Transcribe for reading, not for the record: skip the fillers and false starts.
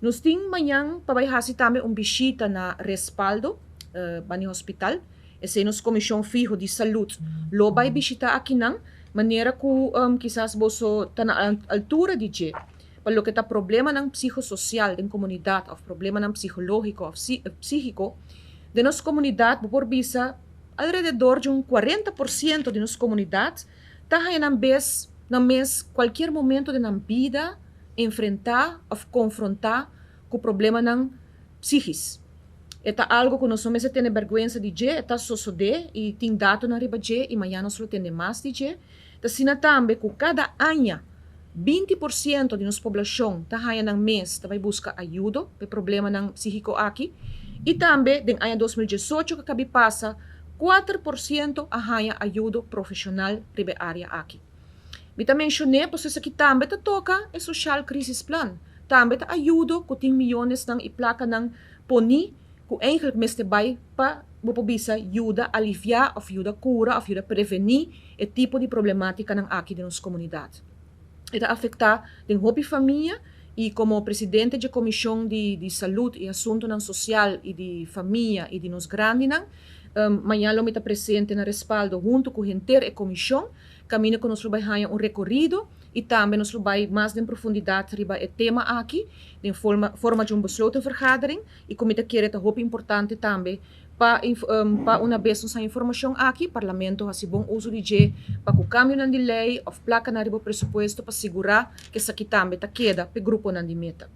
Nos tin mañan pa hasi tambe un bishita na Respaldo, bani hospital. Esei nos komishon fiho di salú lo bai bishitá akinan, manera ku kisas boso ta na altura di dje. Pa loke ta problemanan psikososial den komunidat òf problemanan psikológiko òf psíkiko, den nos komunidat, por bisa, alrededor di un 40% di nos komunidat ta bes na mes kualke momento di nan bida enfrentá òf konfrontá ku problemanan psíkiko. Ta algu ku nos no mester tin bèrgwensa di dje, ta sosodé i tin datonan riba dje i mañan nos lo tin mas di dje. Asina tambe ku kada aña 20% di nos poblashon ta haña nan mes ta bai buska ayudo pa problemanan psíkiko aki. I tambe den aña 2018 ku a kaba di pasa, 4% a haña ayudo profeshonal riba e área aki. Mi ta menshoná, pasobra esaki tambe ta toka e social crisis plan. Tambe ta ayudo ku tin miónesnan i plakanan poni ku eigenlijk mester bai pa bo bisa yuda aliviá òf yuda kura òf yuda prevení e tipo di problemátikanan aki den nos komunidat. E ta afektá den hopi famia i komo presidente di komishon di salú i asuntunan sosial i di famia i di nos grandinan, mañan lo mi ta presente na Respaldo huntu ku henter e komishon, kaminda ku nos bai un rekorido i tambe nos bai mas den profundidat riba e tema aki, den forma di un besloten vergadering i ku mi ta kere ta hopi importante tambe pa un bes nos informashon aki, parlamento hasi bon uso di dje pa ku kambio di lei òf plaka na riba presupuesto pa sigurá ku esaki tambe ta keda pa gruponan di meta.